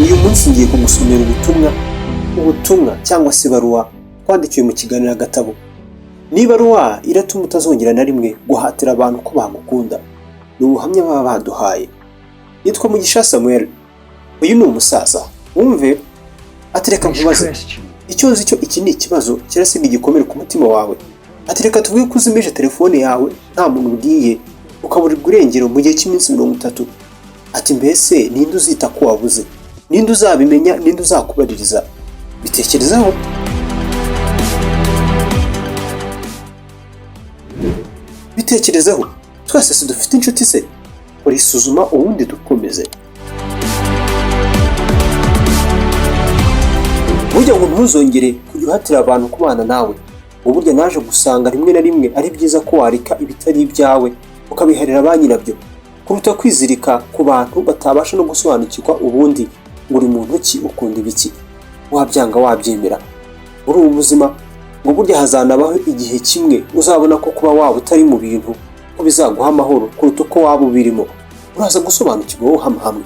Uyu munsi ngiye kugusomera ubutumwa cyangwa se ibaruwa twandikiwe mu kiganiro Agatabo. Ni ibaruwa iratuma utazongera na rimwe guhatira abantu ko bagukunda. Ni ubuhamya baba baduhaye. Yitwa Mugisha Samuel. Uyu ni umusaza. Wumve ati reka nkubaze. Icyo nzi cyo iki ni ikibazo kirasiga igikomere ku mutima wawe. Ati reka tuvuge ko uzimije telefone yawe nta muntu ubwiye, ukaburirwa irengero mu gihe cy'iminsi 30. Ati mbese ninde uzita ko wabuze? Ninde uzabimenya? Ninde uzakubaririza? Bitekerezaho. Bitekerezeho. Twese si dufite inshuti se? Kora isuzuma ubundi dukomeze. Burya ngo ntuzongere kujya uhatira abantu kubana nawe. Ngo burya naje gusanga rimwe na rimwe ari byiza ko wareka ibitari ibyawe ukabiharira ba nyirabyo, kuruta kwizirika ku bantu batabasha no gusobanukirwa ubundi ngo uri muntu ki, ukunda ibiki, wabyanga wabyemera. Muri ubu buzima ngo burya hazanabaho igihe kimwe uzabona ko kuba waba utari mu bintu ko bizaguha amahoro kuruta uko waba ubirimo. Uraza gusobanukirwa wowe hamwe hamwe.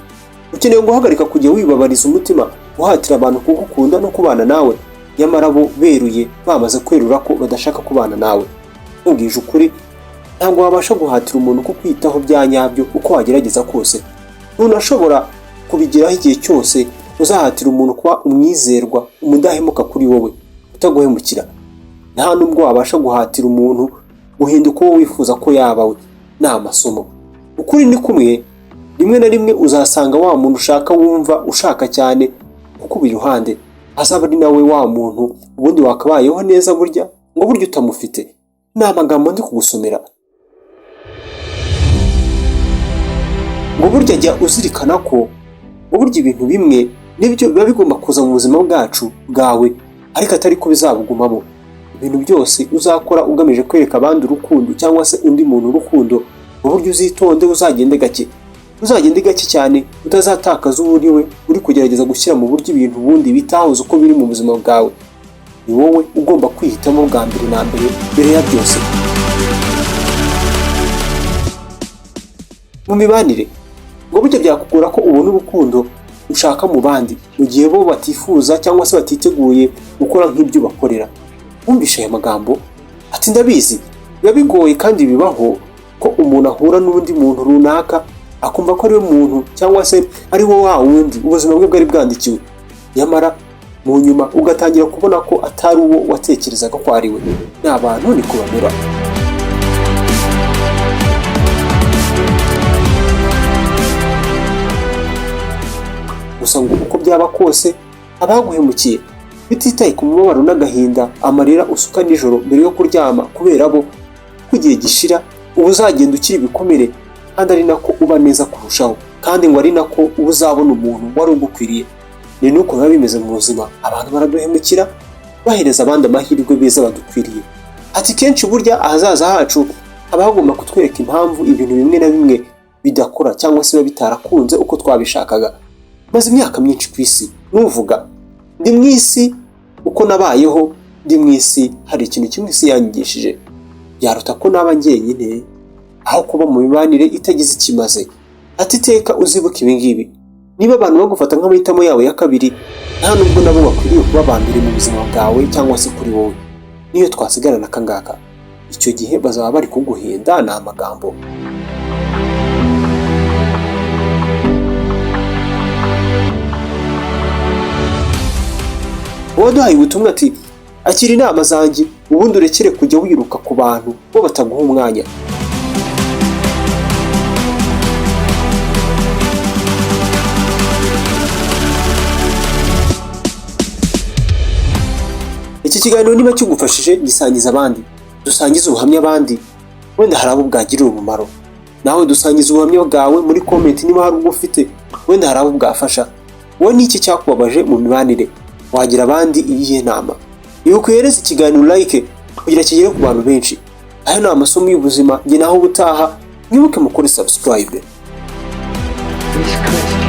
Ukeneye guhagarika kujya wibabariza umutima uhatira abantu kugukunda no kubana nawe, nyamara bo beruye bamaze kwerura ko badashaka kubana nawe. Nkubwije ukuri, ntabwo wabasha guhatira umuntu kukwitaho bya nyabyo uko wagerageza kose. Ntunashobora kubigeraho igihe cyose uzahatira umuntu kuba umwizerwa, umudahemuka kuri wowe, utaguhemukira. Nta nubwo wabasha guhatira umuntu guhinduka uwo wifuza ko yaba we. Ni amasomo. Ukuri ni kumwe, rimwe na rimwe uzasanga wa muntu ushaka wumva ushaka cyane kukuba iruhande, azaba ari nawe wa muntu ubundi wakabayeho neza burya ngo burya utamufite. Ni amagambo ndi kugusomera. Ngo burya jya uzirikana ko ngo burya ibintu bimwe nibyo biba bigomba kuza mu buzima bwacu bwawe, ariko atari ko bizabugumamo. Ibintu byose uzakora ugamije kwereka abandi urukundo cyangwa se undi muntu urukundo, mu buryo uzitonde uzagende gake. Uzagende gake cyane utazatakaza uwo uri we uri kugerageza gushyira mu buryo ibintu ubundi bitahoze uko biri mu buzima bwawe. Ni wowe ugomba kwihitamo bwa mbere na mbere mbere ya byose. Mu mibanire, ngo burya byakugora ko ubona urukundo ushaka mu bandi mu gihe bo batifuza cyangwa se batiteguye gukora nk'ibyo ubakorera. Wumvishe aya magambo ati ndabizi biba bigoye kandi bibaho ko umuntu ahura n'undi muntu runaka akumva ko ari we muntu cyangwa se ari wo wa wundi ubuzima bwe bwari bwandikiwe, nyamara mu nyuma ugatangira kubona ko atari uwo watekerezaga ko ari we. Ni abantu niko bamera. Gusa ngo uko byaba kose abaguhemukiye bititaye ku mubabaro n'agahinda, amarira usuka nijoro mbere yo kuryama kubera bo, ko igihe gishira uba uzagenda ukira ibikomere, kandi ari nako uba neza kurushaho, kandi ngo ari nako uba uzabona umuntu wari ugukwiriye. Ni nuko biba bimeze mu buzima, abantu baraduhemukira bahereza abandi amahirwe beza badukwiriye. Ati kenshi burya ahazaza hacu haba hagomba kutwereka impamvu ibintu bimwe na bimwe bidakora cyangwa se biba bitarakunze uko twabishakaga. Maze imyaka myinshi ku isi nuvuga ndi mu isi uko nabayeho, ndi mu isi hari ikintu kimwe isi yanyigishije, byaruta ko naba njyenyine aho kuba mu mibanire itagize ikimaze. Ati iteka uzibuka ibi ngibi, niba abantu bagufata nk'amahitamo yawe ya kabiri, nta nubwo nabo bakwiriye kuba aba mbere mu buzima bwawe cyangwa se kuri wowe. Niyo twasigarana aka ngaka, icyo gihe bazaba bari kuguhenda. Ni amagambo. Uwaduhaye ubutumwa ati akira inama zanjye ubundi urekere kujya wiruka ku bantu bo bataguha umwanya. Iki kiganiro niba kigufashije gisangiza abandi, dusangize ubuhamya abandi, wenda hari abo bwagirira umumaro. Nawe dusangiza ubuhamya bwawe muri comment niba hari ubwo ufite, wenda hari abo bwafasha. Wowe ni iki cyakubabaje mu mibanire? Wagira abandi iyihe nama? Ibuka uhereze ikiganiro like kugira kigere ku bantu benshi. Ayo ni amasomo y'ubuzima. Njye naho ubutaha, mwibuke mukore subscribe. This question.